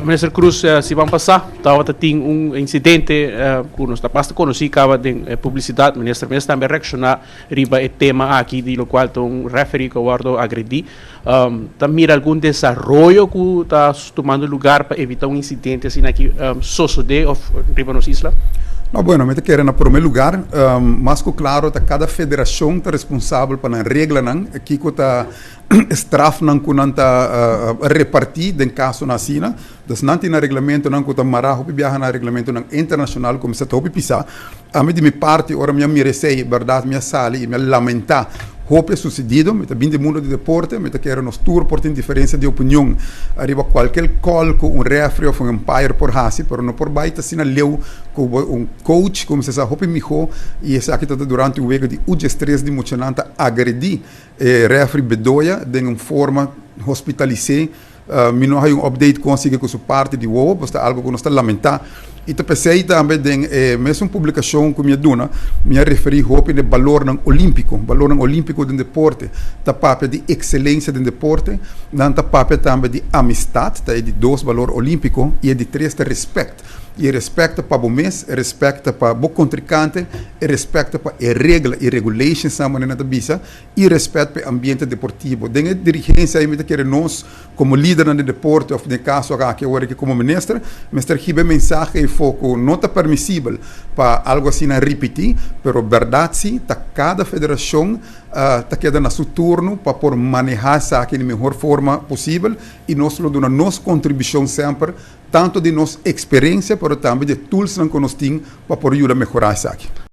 Minister Croes, siman pasa tabata tin un incidente cu nos ta basta conoci caba den publicidad. Minister mes tambe a reacciona riba e tema aki di locual ta un referee cu a wordo agredi. Ta mira algun desaroyo cu ta tumando lugar pa evita un incidente asina aki sosode of riba nos isla? No, bueno, mi ta kere na prome lugar, mas cu claro ta cada federacion ta responsabel pa nan reglanan, kico ta e strafnan cu nan ta reparti den casonan asina. Dus nan tin nan reglamentonan cu ta mara hopi biaha na reglamentonan internacional cu mester ta hopi pisa. Ami di mi parti ora mi a mira esey, berdad mi a sali y mi a lamenta hopi a sucedido. Mi ta bin di mundo di deporte, mi ta kere nos tur por tin diferencia di opinion ariba cualkier call cu un referee of un umpire por haci, pero no por bay ta asina leu cu bo un coach cu mester sa hopi miho y esaki ta durante un wega di U13 di muchanan ta agredi e referee Bedoya den un forma hospitalis'é. Mi no hay un update kon a sigui ku su parti di wowo, pues ta algo ku nos ta lamentá. I ta p'esei tambe den e mesun publikashon ku mi a duna, mi a referí hopi na e balornan olímpiko. Balornan olímpiko den deporte ta papia di ekselensia den deporte, nan ta papia tambe di amistat, ta e di dos balor olímpiko, i e di tres ta respèkt. I e respèkt ta pa bo mes, e respèkt ta pa bo kontrinkante, e respèkt ta pa e regla i regulationsnan manera nan ta bisa, i respet pa e ambiente deportivo. Den e dirigencia ei mi ta kere nos como lidernan di deporte of den e caso aki awor aki como minister mester hiba e mensahe ei fo cu no ta permisibel pa algo asina ripiti, pero berdad si ta cada federacion ta keda na su turno pa por maneha esaki di mehor forma posibel i nos lo duna nos contribucion semper tanto di nos experiencia pero tambe di e toolsnan cu nos tin pa por yuda mehora esaki.